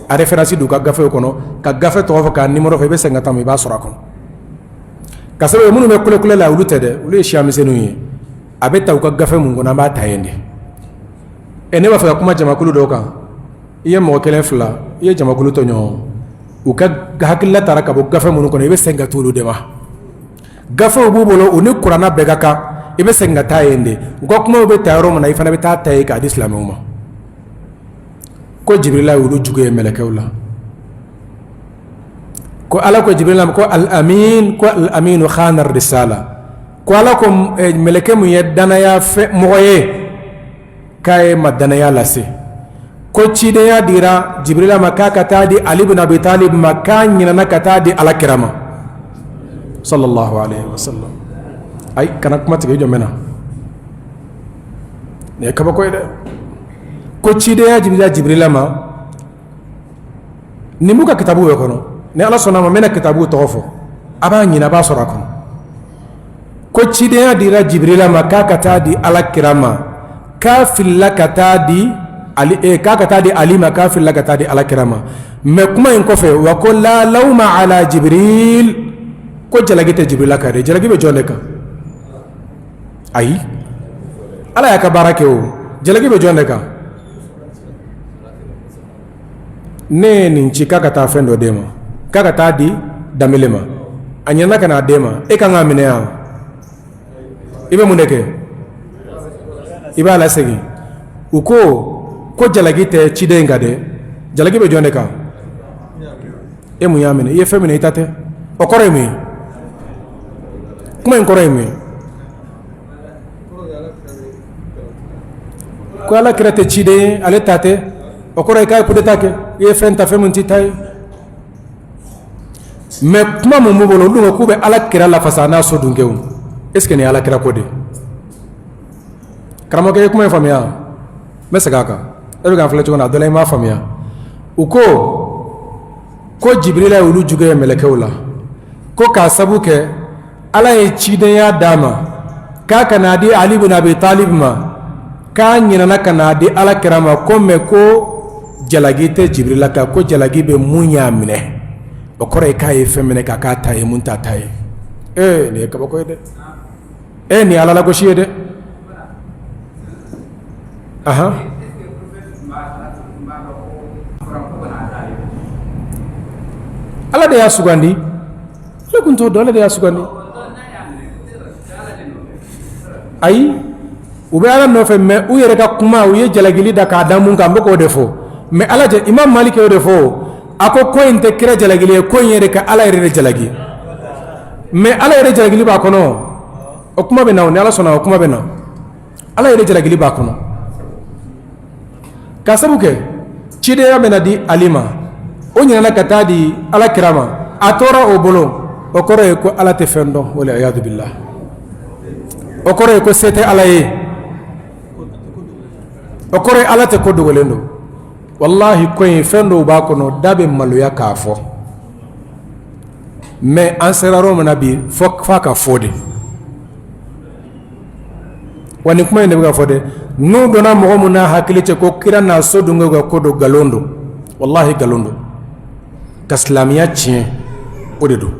a référence don ka gafew kɔnɔ, ka gafe tɔgɔ fɔ, k'a numéro fɔ. I bɛ segin ka taa i b'a sɔrɔ a kɔnɔ. Ka sababu minnu bɛ kulekule la, olu tɛ dɛ, olu ye siya misɛnninw ye. A bɛ ta u ka gafe mun kɔnɔ, an b'a ta yen de. Ɛ, ne b'a fɛ ka kuma jamakulu dɔw kan. I ye mɔgɔ kelen, fila, i ye jamakulu tɔɲɔ. U ka hakilila taara ka bɔ gafe minnu kɔnɔ, i bɛ segin ka t'olu de ma. Gafew b'u bolo, u ni kuranna bɛɛ ka kan. I bɛ segin ka taa yen de. U ka kumaw bɛ ta yɔrɔ min na, i fana bɛ taa ta yen k'a di silamɛw ma. Ko Jibirila ye olu jugu ye mɛlɛkɛw la. Ko Ala ko Jibirila ma ko al-amin, ko al-aminu khana risala. Ko Ala ko mɛlɛkɛ mun ye danaya fɛ mɔgɔ ye, k'a ye ma danaya lase. Ko cidenya dira Jibirila ma k'a ka taa di Ali bin Abi Talib ma, k'a ɲinana ka taa di Ala kira ma sallallahu alaihi wasallam. Ayi, kana kuma tigɛ, jɔn bɛ na. Nin ye kabako ye dɛ. Ko cidenya dira Jibirila ma. Nin b'u ka kitabu bɛɛ kɔnɔ. Ni Ala sɔnna ma, n bɛna kitabu tɔgɔ fɔ, a b'a ɲini, a b'a sɔrɔ a kɔnɔ. Ko cidenya dira Jibirila ma k'a ka taa di Ala kira ma, k'a filila ka taa di Ali, k'a ka taa di Ali ma, k'a filila ka taa di Ala kira ma. Mais kuma in kɔfɛ wa, ko la lawma ala Jibril, ko jalaki tɛ Jibirila kan dɛ. Jalaki bɛ jɔn de kan? Ayi, Ala y'a ka baara kɛ. O jalaki bɛ jɔn de kan? Ne ye nin ci k'a ka taa fɛn dɔ d'e ma, k'a ka taa di Danbele ma. A ɲinɛna ka n'a d'e ma. E kan k'a minɛ yan? I bɛ mun de kɛ? I b'a lasegin. U ko ko jalaki tɛ ciden in kan dɛ. Jalaki bɛ jɔn de kan? E mun y'a minɛ? I ye fɛn minɛ, i ta tɛ. O kɔrɔ ye mun ye? Kuma in kɔrɔ ye mun ye? Ko Ala kira tɛ ciden ye, ale ta tɛ. O kɔrɔ ye k'a ye coup d'état kɛ. I ye fɛn ta, fɛn min t'i ta ye. Mais kuma mun b'u bolo, olu ko k'u bɛ Ala kira lafasa n'a so dunkew. Est ce que nin ye Ala kira ko de? Karamɔgɔkɛ ye kuma in faamuya? N bɛ segin a kan. E bɛ k'an filɛ cogo min na, a dɔ la i m'a faamuya. U ko ko Jibirila ye olu jugu ye mɛlɛkɛw la, ko k'a sabu kɛ Ala ye cidenya d'a ma k'a ka n'a di Ali bin Abi Talib ma, k'a ɲinɛna ka n'a di Ala kira ma. Ko mais ko jalaki tɛ Jibirila kan, ko jalaki bɛ mun y'a minɛ. O kɔrɔ ye k'a ye fɛn minɛ k'a k'a ta ye, mun t'a ta ye. Ee, nin ye kabako ye dɛ. Ee, nin ye Ala lagosi ye dɛ. Ahan, Ala de y'a sugandi. Ale tun t'o dɔn, Ala de y'a sugandi. Ayi, u bɛ Ala nɔfɛ, mais u yɛrɛ ka kuma, u ye jalakili da k'a da mun kan, n bɛ k'o de fɔ. Mais Ala jɛ, Imam Malik y'o de fɔ. A ko ko in tɛ kira jalakili ye, ko in yɛrɛ ka Ala yɛrɛ de jalaki. Mais Ala yɛrɛ jalakili b'a kɔnɔ. O kuma bɛ na o, ni Ala sɔnna, o kuma bɛ na. Ala yɛrɛ jalakili b'a kɔnɔ ka sabu kɛ cidenya bɛna di Ali ma, o ɲinɛna ka taa di Ala kira ma, a tora o bolo. O kɔrɔ ye ko Ala tɛ fɛn dɔn, wal iyadu billah. O kɔrɔ ye ko se tɛ Ala ye. O kɔrɔ ye Ala tɛ ko dogolen don. Walahi, ko in, fɛn dɔw b'a kɔnɔ, da bɛ maloya k'a fɔ. Mais an sera yɔrɔ min na bi, fo f'a ka fɔ de wa. Nin kuma in de bɛ ka fɔ dɛ. N'u donna mɔgɔ min n'a hakili cɛ ko kira n'a so dunkew ka ko don, nkalon don, walahi nkalon don. Ka silamɛya tiɲɛ, o de don.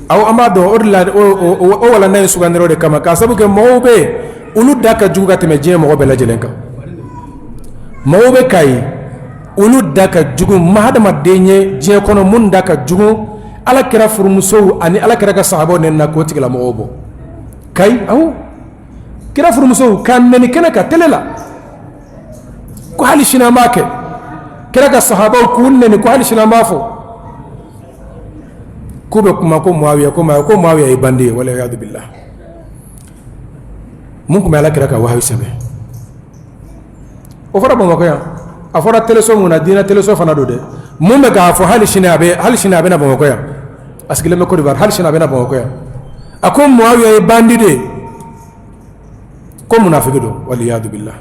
Awɔ, an b'a dɔn. O de la o walanda in sugandira o de kama, k'a sabu kɛ mɔgɔw bɛ yen, olu da ka jugu ka tɛmɛ diɲɛ mɔgɔ bɛɛ lajɛlen kan. Mɔgɔw bɛ Kayi, olu da ka jugu. Ma hadamaden ye diɲɛ kɔnɔ minnu da ka jugu Ala kira furumusow ani Ala kira ka sahabaw nɛni na k'o tigilamɔgɔw bɔ Kayi. Awɔ, kira furumusow k'a nɛni kɛnɛ kan télé la, ko hali sini an b'a kɛ. Kira ka sahabaw k'u nɛni, ko hali sini an b'a fɔ k'u bɛ kuma ko Muawiya, ko Muawiya, ko Muawiya ye bandi ye, waliyadu billah. Mun tun bɛ Ala kira ka wahayu sɛbɛn? O fɔra Bamakɔ yan. A fɔra teleso mun na? Diinɛ teleso fana don dɛ. Mun bɛ k'a fɔ? Hali sini a bɛ, hali sini a bɛ na Bamakɔ yan. A sigilen bɛ Côte d'Ivoire. Hali sini a bɛ na Bamakɔ yan. A ko Muawiya ye bandi de ye, ko munafiki don, waliyadu billah.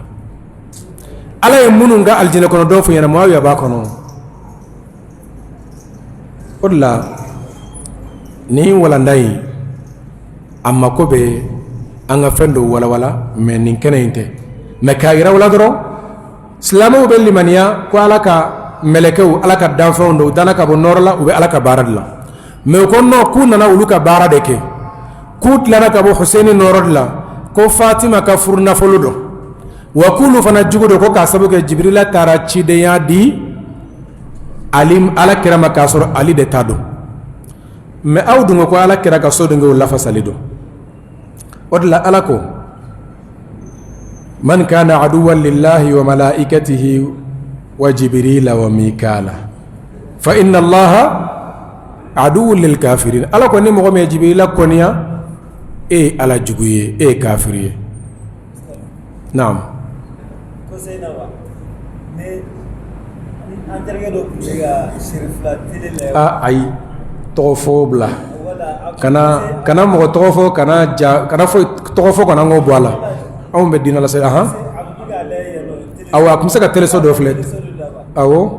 Ala ye minnu ka alijinɛ kɔnɔ dɔw fɔ ɲɛna, Muawiya b'a kɔnɔ. O de la nin walanda in, a mako bɛ an ka fɛn dɔw walawala, mais nin kɛnɛ in tɛ. Mais k'a yira u la dɔrɔn, silamɛw bɛ limaniya ko Ala ka mɛlɛkɛw, Ala ka danfɛnw don, u danna ka bɔ nɔɔrɔ la, u bɛ Ala ka baara de la. Mais u ko non, k'u nana olu ka baara de kɛ, k'u tilara ka bɔ Huseni nɔɔrɔ de la, ko Fatima ka furu nafolo don, wa k'olu fana jugu don, ko k'a sababu kɛ Jibirila taara cidenya di Ali, ala kira ma, k'a sɔrɔ Ali de ta don. Mais aw dun ko ko ala kira ka so denkɛw lafasali don. O de la ala ko man kana aduwan lillahi wa malaikatihi wa jibrila wa mikala fa inna allaha aduwwun lil kafirin. Ala ko ni mɔgɔ min ye Jibirila kɔniya, e ye ala jugu ye, e ye kafiri ye. Naam. Ayi, tɔgɔ fɔ bila, kana mɔgɔ tɔgɔ fɔ, kana ja, kana fɔ tɔgɔ fɔ, kana n bɔ a la. Anw bɛ diinɛ lase. Ahan, awɔ, a tun bɛ se ka teleso dɔ filɛ. Awɔ,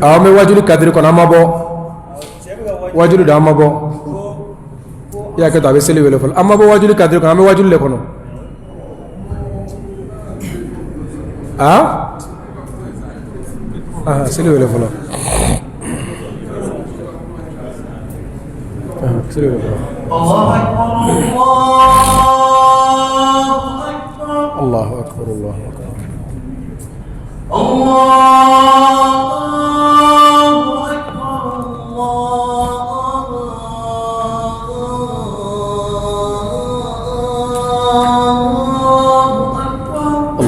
an bɛ wajuli cadre kɔnɔ, an ma bɔ wajuli don, an ma bɔ. I y'a kɛ to, a bɛ seli wele fɔlɔ. An ma bɔ wajuli cadre kɔnɔ, an bɛ wajuli de kɔnɔ. Aa, seli wele fɔlɔ, seli wele fɔlɔ. Allahu akbar, Allahu akbar, Allahu akbar,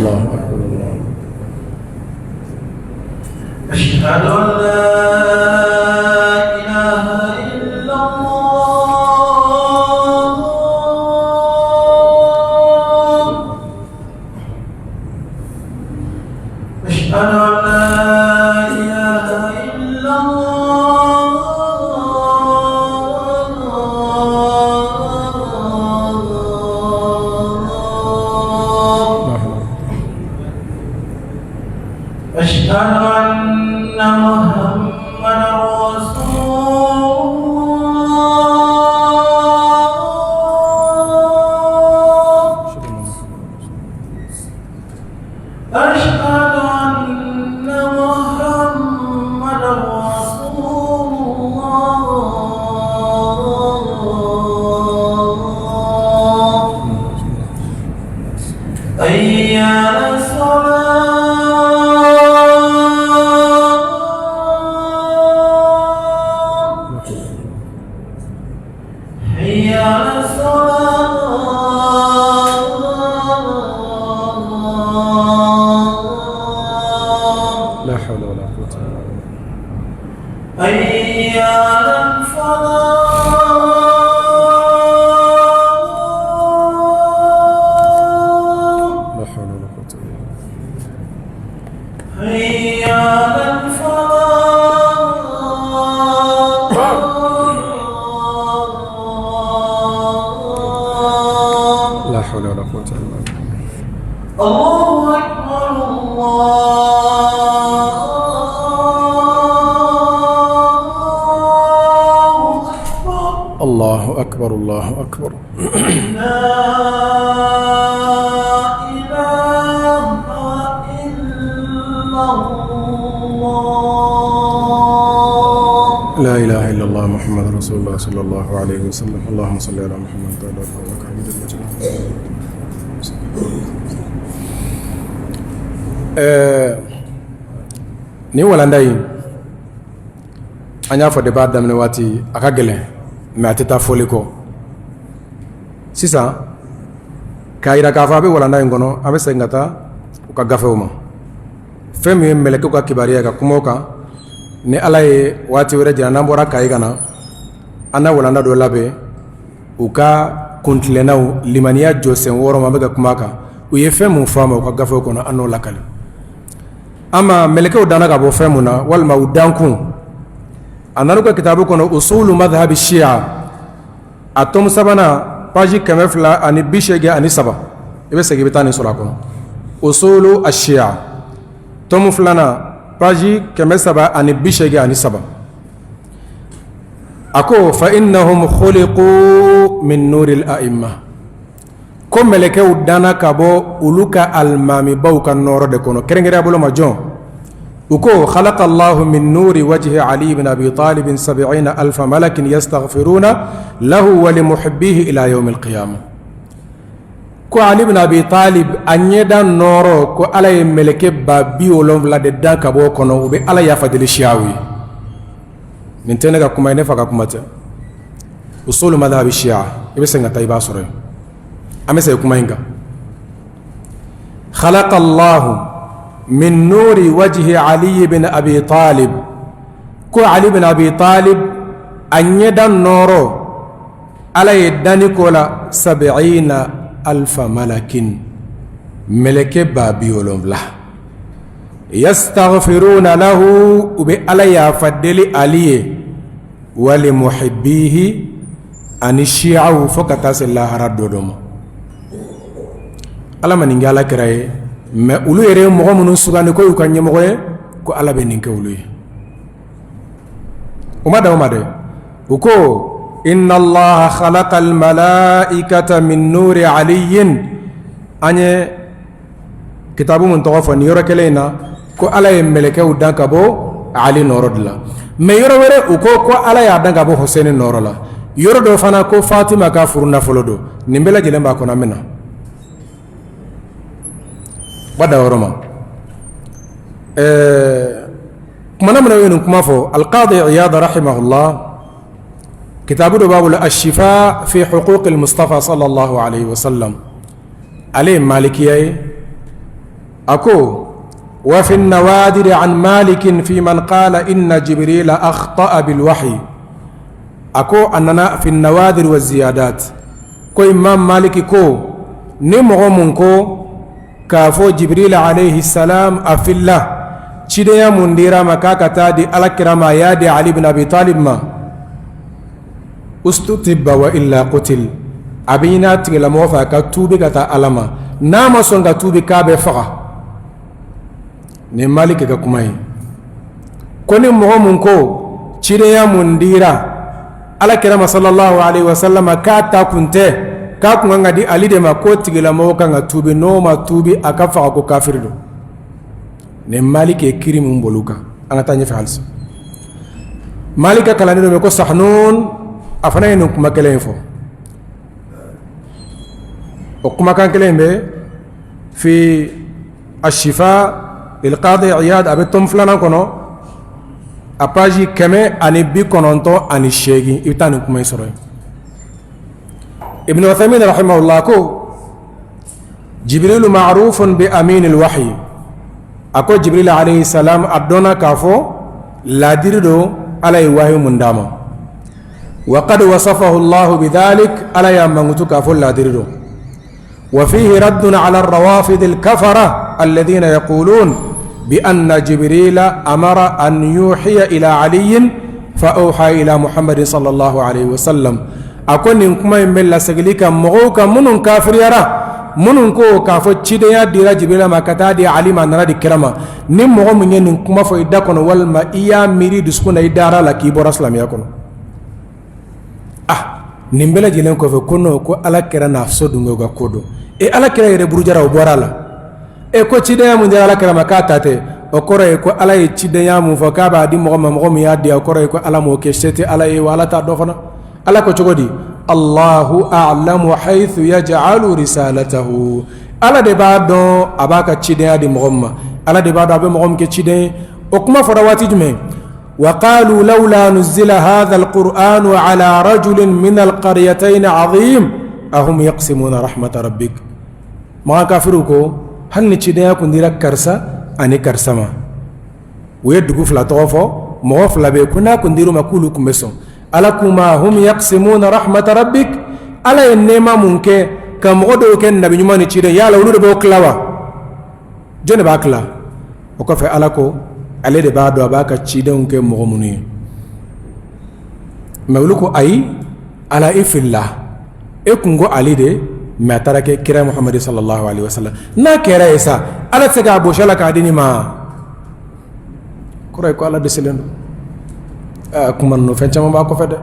Allah. Allahu akbar, Allahu akbar. La ilaha illallah Muhammad Rasulullah sallallahu alaihi wasallam. Allahumma salli ala Muhammad wa ala ali Muhammad. Nin walanda in, an y'a fɔ depuis a daminɛ waati, a ka gɛlɛn, mais a tɛ taa fɔli kɔ. Sisan k'a jira k'a fɔ a bɛ walanda in kɔnɔ, an bɛ segin ka taa u ka gafew ma. Fɛn min ye mɛlɛkɛw ka kibaruya ka kuma o kan, ni Ala ye waati wɛrɛ jira, n'an bɔra Kayi ka na, an na walanda dɔ labɛn u ka kuntilennaw limaniya jɔsen 6 ma. An bɛ ka kuma kan, u ye fɛn mun fɔ a ma u ka gafew kɔnɔ, an n'o lakali. Ama mɛlɛkɛw danna ka bɔ fɛn mun na, walima u dankun, a nana u ka kitabu kɔnɔ, usulu madhhabi shia, a tome sabanan, page 283, i bɛ segin i bɛ taa nin sɔrɔ a kɔnɔ. Usulu ashia, tome filanan, page 383, a ko fa innahum khuliqu min nuril a'imma. Ko mɛlɛkɛw danna ka bɔ olu ka alimamibaw ka nɔɔrɔ de kɔnɔ, kɛrɛnkɛrɛnya bolo ma jɔn? U ko khalaqa Allahu min nuri wajhi Ali ibn Abi Talib sab'ina alfa malakin yastaghfiruna lahu wa li muhibbihi ila yawm al-qiyamah. Ko Ali ibn Abi Talib a ɲɛda nɔɔrɔ, ko Ala ye mɛlɛkɛ 70,000 de dan ka bɔ o kɔnɔ, u bɛ Ala yafa deli siyaw ye. Nin tɛ ne ka kuma ye, ne fa ka kuma tɛ. Usulu madhhabi shi'a, i bɛ segin ka taa, i b'a sɔrɔ yen. An bɛ segin kuma in kan. Khalaqa Allahu min nuri wajhi Ali ibn Abi Talib, ko Ali ibn Abi Talib a ɲɛda nɔɔrɔ, Ala ye danni k'o la sab'ina alfa malakin, mɛlɛkɛ 70,000, yastaghfiruna lahu, u bɛ Ala yafa deli Ali ye, wa li muhibbihi, ani shi'aw, fo ka taa se lahara don dɔ ma. Ala ma nin kɛ Ala kira ye, mais olu yɛrɛ ye mɔgɔ minnu sugandi ko y'u ka ɲɛmɔgɔ ye, ko Ala bɛ nin kɛ olu ye. U ma dan o ma dɛ, u ko inna Allaha khalaqa al-malaikata min nuri aliyin. An ye kitabu min tɔgɔ fɔ nin yɔrɔ kelen in na, ko Ala ye mɛlɛkɛw dan ka bɔ Ali nɔɔrɔ de la. Mais yɔrɔ wɛrɛ, u ko ko Ala y'a dan ka bɔ Husɛni nɔɔrɔ la. Yɔrɔ dɔ fana ko Fatima ka furu nafolo don. Nin bɛɛ lajɛlen b'a kɔnɔ. An bɛ na ba da yɔrɔ ma. Kumana min u ye nin kuma fɔ, Alqadi Iyad rahimahullah, kitabu dɔ b'a bolo, Ashifa fi huquq al-Mustafa sallallahu alayhi wa sallam, ale ye malikiya ye. A ko wa fi nawadir an malikin fi man qala inna jibrila akhta'a bil wahyi. A ko a nana fi nawadir wa ziyadat, ko imam maliki ko ni mɔgɔ mun ko k'a fɔ jibrila alayhi salam a filila cidenya mun dira a ma k'a ka taa di Ala kira ma, a y'a di Ali bin Abi Talib ma, ustutiba wa illa qutil, a bɛ ɲini a tigilamɔgɔ fɛ a ka tuubi ka taa Ala ma, n'a ma sɔn ka tuubi, k'a bɛ faga. Nin Maliki ka kuma ye. Ko ni mɔgɔ mun ko cidenya mun dira Ala kira ma sallallahu alaihi wasallam, k'a ta kun tɛ, k'a kun kan ka di Ali de ma, k'o tigilamɔgɔ kan ka tuubi, n'o ma tuubi, a ka faga, ko kafiri don. Nin Maliki ye kiri min boli kan. An ka taa ɲɛfɛ halisa. Maliki ka kalanden dɔ bɛ ko Sahnun, a fana ye nin kuma kelen in fɔ. O kumakan kelen in bɛ fi Ashifa lil-Qadi Iyad, a bɛ tome filanan kɔnɔ, a page 198, i bɛ taa nin kuma in sɔrɔ yen. Ibn Uthaymin rahimahullah ko Jibrilu ma'rufun bi amin al-wahyi, a ko Jibril alayhi salam a dɔnna k'a fɔ laadiri don, Ala ye wahi mun d'a ma. Wa qad wasafahu Allahu bidhalik, Ala y'a mankutu k'a fɔ laadiri don. Wa fihi raddun ala ar-rawafid al-kafara alladhina yaqulun bi anna Jibrila amara an yuhiya ila aliyin fa awha ila Muhammadin sallallahu alayhi wa sallam. A ko nin kuma in bɛ lasegili kan mɔgɔw kan minnu kafiriyara, minnu ko k'a fɔ cidenya dira Jibirila ma ka taa di Ali ma, a nana di kira ma. Ni mɔgɔ min ye nin kuma fɔ i da kɔnɔ, walima i y'a miiri dusukun na, i dara la k'i bɔra silamɛya kɔnɔ. Ah, nin bɛɛ lajɛlen kɔfɛ, ko non, ko Ala kira n'a so dun ka ko don. E, Ala kira yɛrɛ burujara, o bɔra a la. E ko cidenya mun dira Ala kira ma, k'a ta tɛ, o kɔrɔ ye ko Ala ye cidenya mun fɔ k'a b'a di mɔgɔ ma, mɔgɔ min y'a di, o kɔrɔ ye ko Ala m'o kɛ. Se tɛ Ala ye wa Ala t'a dɔn fana. Ala ko cogo di? Allahu a'lamu haythu yaj'alu risalatahu. Ala de b'a dɔn a b'a ka cidenya di mɔgɔ min ma, Ala de b'a dɔn a bɛ mɔgɔ min kɛ ciden ye. O kuma fɔra waati jumɛn? Wa qalu lawla nuzila hadha alqur'anu ala rajulin min alqaryatayn azim ahum yaqsimuna rahmata rabbik. Makan kafiriw ko hali ni cidenya kun dira karisa ani karisa ma, u ye dugu fila tɔgɔ fɔ, mɔgɔ fila bɛ yen, ko n'a kun dir'u ma, k'olu tun bɛ sɔn. Ala k'u ma ahum yaqsimuna rahmata rabbik. Ala ye nɛɛma mun kɛ ka mɔgɔ dɔw kɛ nabi ɲuman ni ciden, yala olu de b'o tila wa? Jɔn de b'a tila? O kɔfɛ, Ala ko ale de b'a dɔn a b'a ka cidenw kɛ mɔgɔ minnu ye. Mais olu ko ayi, Ala, i filila, e kun ko Ali de, mais a taara kɛ kira Muhamadu sallallahu alaihi wasallam. N'a kɛra ye sa, Ala tɛ se k'a bosi a la k'a di nin ma? Kɔrɔ ye ko Ala dɛsɛlen don. Aa, kuma ninnu, fɛn caman b'a kɔfɛ dɛ.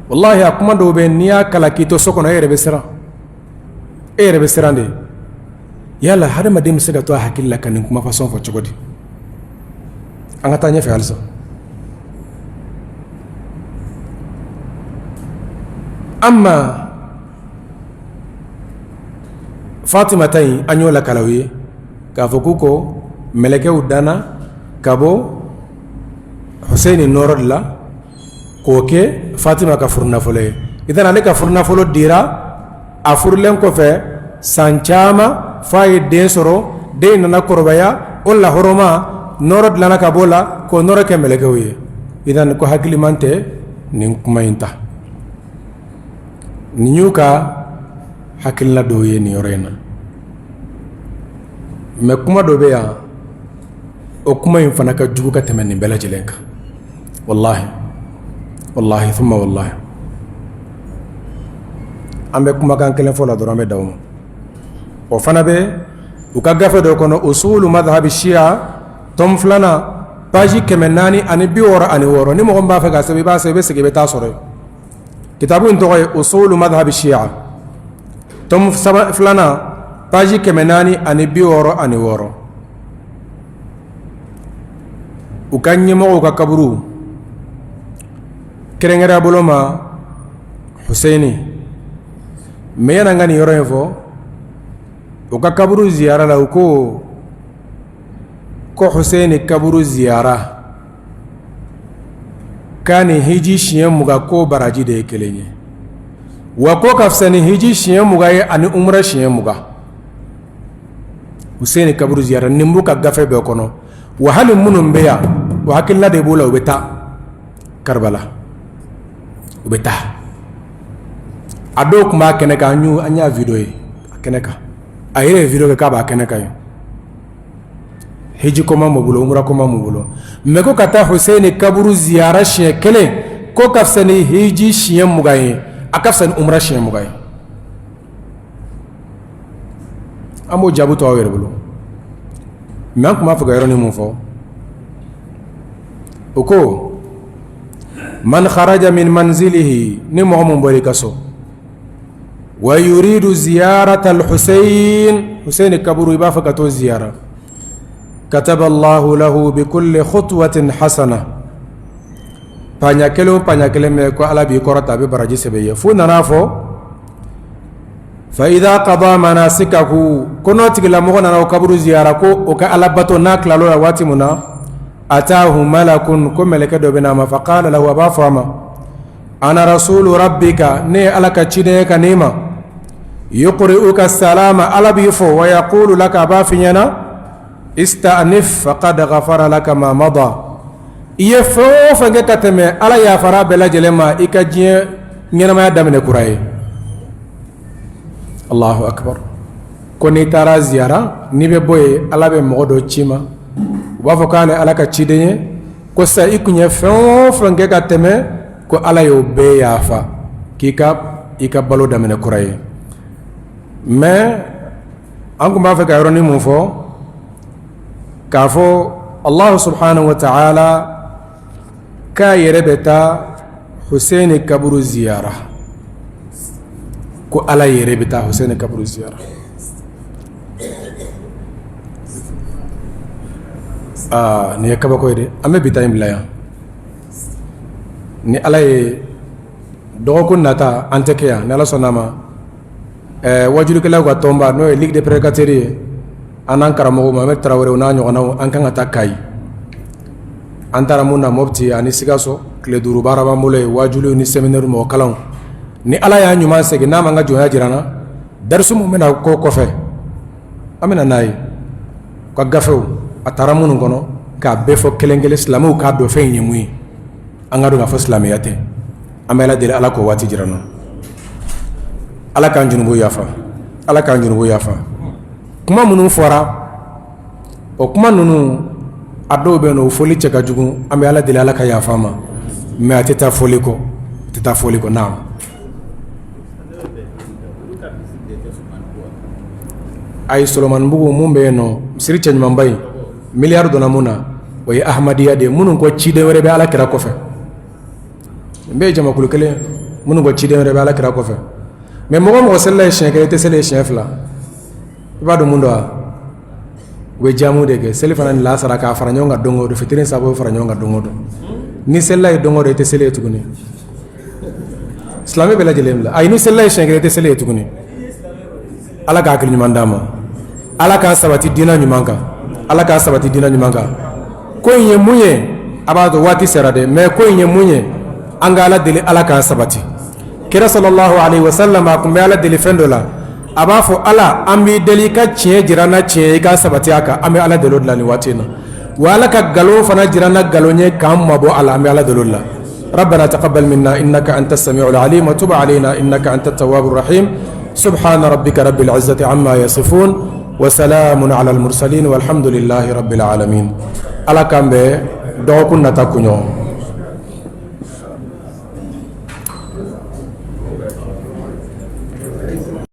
Wallahi, a kuma dɔw bɛ, n'i y'a kalan k'i to so kɔnɔ, e yɛrɛ bɛ siran. E yɛrɛ bɛ siran de. Yala hadamaden bɛ se ka to a hakili la ka nin kuma fasɔn fɔ cogo di? An ka taa ɲɛfɛ halisa. Amma Fatima ta in, an y'o lakali aw ye k'a fɔ k'u ko mɛlɛkɛw danna ka bɔ Huseyini nɔɔrɔ de la k'o kɛ Fatima ka furunafolo ye. Idan ale ka furunafolo dira a furulen kɔfɛ san caman f'a ye den sɔrɔ. Den nana kɔrɔbaya, o lahɔrɔma nɔɔrɔ dilanna ka b'o la k'o nɔɔrɔ kɛ mɛlɛkɛw ye. Idan ko hakiliman tɛ nin kuma in ta. Nin y'u ka hakilina dɔw ye nin yɔrɔ in na. Mais kuma dɔ bɛ yan, o kuma in fana ka jugu ka tɛmɛ nin bɛɛ lajɛlen kan. Walahi, walahi, thumma walahi. An bɛ kumakan kelen fɔ la dɔrɔn, an bɛ da o ma. O fana bɛ u ka gafe dɔ kɔnɔ, Usulu Madhabi Shia, tome filanan, page 466. Ni mɔgɔ min b'a fɛ k'a sɛbɛn, i b'a sɛbɛn, i bɛ segin, i bɛ taa sɔrɔ yen. Kitabu in tɔgɔ ye Usulu Madhabi Shia, tome filanan, page 466. U ka ɲɛmɔgɔw ka kaburu, kɛrɛnkɛrɛnya bolo ma Huseyini. Mais yan'an ka nin yɔrɔ in fɔ, u ka kaburu ziyara la, u ko Huseyini kaburu ziyara k'a ni hiji siɲɛ 20 ko baraji de ye kelen ye, wa ko ka fisa ni hiji siɲɛ 20 ye ani umura siɲɛ 20. Huseyini kaburu ziyara, nin b'u ka gafe bɛɛ kɔnɔ. Wa hali minnu bɛ yan, o hakilila de b'u la, u bɛ taa Karibala, u bɛ taa. A dɔw tun b'a kɛnɛ kan, an y'a video ye a kɛnɛ kan. A yɛrɛ ye video kɛ k'a b'a kɛnɛ kan yen. Hiji ko man b'u bolo, umura ko man b'u bolo, mais ko ka taa Huseyini kaburu ziyara siɲɛ kelen, ko ka fisa ni hiji siɲɛ 20 ye, a ka fisa ni umura siɲɛ 20 ye. An b'o jaabi to aw yɛrɛ bolo. Mais an tun b'a fɛ ka yɔrɔnin mun fɔ, o ko man kharaja min manzilihi, ni mɔgɔ mun bɔra i ka so, wa yuridu ziyarata al-Husayn, Husayn kaburu i b'a fɛ ka t'o ziyara, kataba Allahu lahu bi kulli khutwatin hasana, paɲa kelen o paɲa kelen bɛ ko Ala b'i kɔrɔta, a bɛ baraji sɛbɛn i ye. F'u nana fɔ fa idha qada manasikahu, ko n'o tigilamɔgɔ nana o kaburu ziyara, ko o ka Ala bato, n'a tilal'o la waati mun na, ataahu malakun, ko mɛlɛkɛ dɔ bɛ n'a ma, fa qala lahu, a b'a fɔ a ma, ana rasulu rabbika, ne ye Ala ka ciden ye ka n'i ma, yuqri'uka salama, Ala b'i fo, wa yaqulu laka, a b'a f'i ɲɛna, ista'nif faqad ghafara laka ma mada, i ye fɛn o fɛn kɛ ka tɛmɛ, Ala yafara bɛɛ lajɛlen ma, i ka diɲɛ ɲɛnamaya daminɛ kura ye. Allahu akbar. Ko n'i taara ziyara, n'i bɛ bɔ yen, Ala bɛ mɔgɔ dɔ ci ma, u b'a fɔ k'ale Ala ka ciden ye, ko sa i kun ye fɛn o fɛn kɛ ka tɛmɛ, ko Ala y'o bɛɛ yafa, k'i ka i ka balo daminɛ kura ye. Mais an tun b'a fɛ ka yɔrɔnin mun fɔ, k'a fɔ Allahu subhanahu wa ta'ala k'a yɛrɛ bɛ taa Huseyini kaburu ziyara, ko Ala yɛrɛ bɛ taa Huseyini kaburu ziyara. Aa, nin ye kabako ye dɛ. An bɛ bi ta in bila yan. Ni Ala ye dɔgɔkun nata, an tɛ kɛ yan, ni Ala sɔnna a ma. Wajulikɛlaw ka tɔnba, n'o ye Ligue des prédicateurs ye, an n'an karamɔgɔ Mohamed Tarawele n'a ɲɔgɔnnaw, an kan ka taa Kayi. An taara mun na Mopti ani Sikaso, tile 5 baara b'an bolo yen, wajuliw ni séminaire, mɔgɔ kalanw. Ni Ala y'a ɲuman segin n'a m'an ka jɔnya jira an na, darisu mun bɛna k'o kɔfɛ, an bɛna n'a ye u ka gafew a taara minnu kɔnɔ, k'a bɛɛ fɔ kelen kelen, silamɛw k'a dɔn fɛn in ye mun ye, an ka dɔn k'a fɔ silamɛya tɛ. An bɛ Ala deli, Ala k'o waati jira an na. Ala k'an junubu yafa, Ala k'an junubu yafa. Kuma minnu fɔra, o kuma ninnu a dɔw bɛ yen o fɔli cɛ ka jugu, an bɛ Ala deli, Ala ka yafa ma. Mais a tɛ taa fɔli kɔ, a tɛ taa fɔli kɔ. Naam. Ayi, Solomanibugu mun bɛ yen nɔ, misiri cɛɲumanba in, miliyari donna mun na, o ye Ahmadiyya de ye, minnu ko ciden wɛrɛ bɛ Ala kira kɔfɛ. N bɛ ye jamakulu kelen, minnu ko ciden wɛrɛ bɛ Ala kira kɔfɛ. Mais mɔgɔ mɔgɔ selila yen siɲɛ kelen, i tɛ seli yen siɲɛ fila. I b'a dɔn mun don wa? U bɛ jamu de kɛ selifana ni lasara k'a fara ɲɔgɔn kan don o don, fitiri ni saafo fara ɲɔgɔn kan don o don. N'i selila yen don o don, i tɛ seli yen tuguni. Silamɛ bɛɛ lajɛlen bila. Ayi, n'i selila yen siɲɛ kelen, i tɛ seli yen tuguni. Ala ka hakili ɲuman d'an ma. Ala k'an sabati diinɛ ɲuman kan. Ala k'an sabati diinɛ ɲuman kan. Ko in ye mun ye? A b'a dɔn waati sera dɛ, mais ko in ye mun ye? An ka Ala deli, Ala k'an sabati. Kira sallallahu alaihi wasallam, a tun bɛ Ala deli fɛn dɔ la. A b'a fɔ: Ala, an b'i deli, i ka tiɲɛ jira an na tiɲɛ, i ka sabati a kan. An bɛ Ala deli o de la nin waati in na. Wa Ala ka nkalon fana jira an na nkalon ye, k'an mabɔ a la. An bɛ Ala deli o de la. ربنا تقبل منا إنك أنت السميع العليم وتب علينا إنك أنت التواب الرحيم. سبحان ربك رب العزة عما يصفون وسلام على المرسلين والحمد لله رب العالمين. Ala k'an bɛn dɔgɔkun nata kunɲɔgɔn.